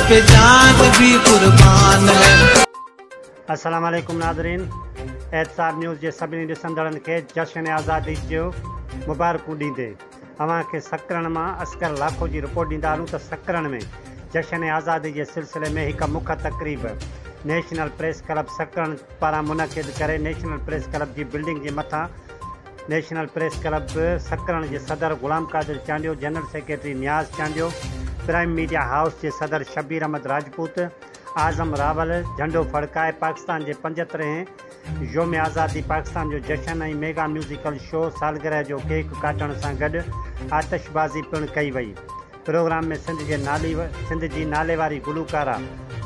पे जान भी कुर्बान है. السلام عليڪم ناظرين احتساب نيوز جي سڀني ڏسندڙن کي جشن آزادي جو مبارڪون ڏيندي اوهان کي سڪرڻ مان اصغر لاکو جي رپورٽ ڏيندا هلون ته سڪرڻ ۾ جشن آزادي جي سلسلي ۾ هڪ مک تقريب نيشنل پريس ڪلب سڪرڻ پاران منعقد ڪري نيشنل پريس ڪلب جي بلڊنگ جي مٿان نيشنل پريس ڪلب سڪرڻ جي صدر Ghulam Qadir Chandio, general secretary Niaz Chandio, prime media house جي صدر شبير احمد راجپوت، اعظم راول جهنڊو ڦڙڪائي پاڪستان جي پنجهترهين يوم آزادي پاڪستان جو جشن ۽ ميگا ميوزيڪل شو سالگرهه جو ڪيڪ ڪاٽڻ سان گڏ آتشبازي پڻ ڪئي وئي. پروگرام ۾ سنڌ جي نالي سنڌ جي ناليواري گلوڪارا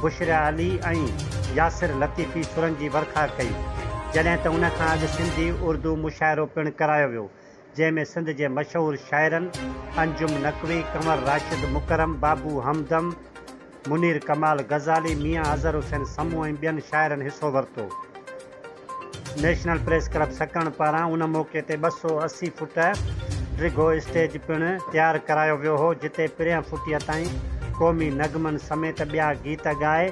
بشريٰ علي ۽ ياسر لطيفي سرن جي ورکا ڪئي، جڏهن ته ان کان اڳ سنڌي اردو مشاعرو پڻ ڪرايو ويو، جنهن ۾ سنڌ جي مشهور شاعرن انجم نقوي، ڪنور راشد مڪرم، بابو همدم، منير ڪمال غزالي، ميان اظهر حسين سمون ۽ ٻين شاعرن حصو ورتو. نيشنل پريس ڪلب سڪرنڊ پاران ان موقعي تي 280 فوٽ ڊگهو اسٽيج پڻ تيار ڪرايو ويو هو، جتي پرينهن ڦٽيء تائين قومي نغمن سميت ٻيا گيت ڳائي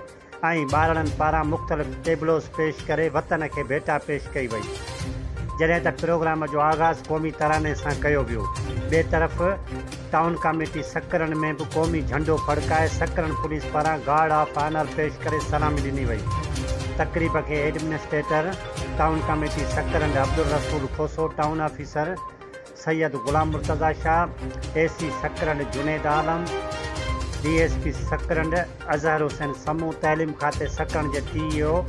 ۽ ٻارڙن پاران مختلف ٽيبلوز پيش ڪري وطن کي ڀيٽا پيش ڪئي وئي. جڏهن ته پروگرام جو آغاز قومي تراني سان ڪيو ويو. ٻئي طرف ٽائون ڪاميٽي سڪرنڊ ۾ به قومي جهنڊو ڦڙڪائي سڪرنڊ پوليس پاران گارڊ آف آنر پيش ڪري سلامي ڏني وئي. تقريب کي administrator town committee Sakrand Abdul Rasool Khoso, town officer Syed Ghulam Murtaza Shah, A C Sakrand Junaid Alam, D S P Sakrand Azhar Hussain Samoon, تعليم کاتي سڪرنڊ جي ٽي اي او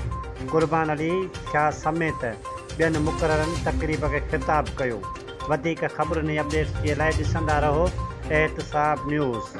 قربان علي شاهه سميت ٻين مقررن تقريب کي خطاب ڪيو. وڌيڪ خبرن ۽ اپڊيٽس جي لاء ڏسندا رهو احتساب نيوز.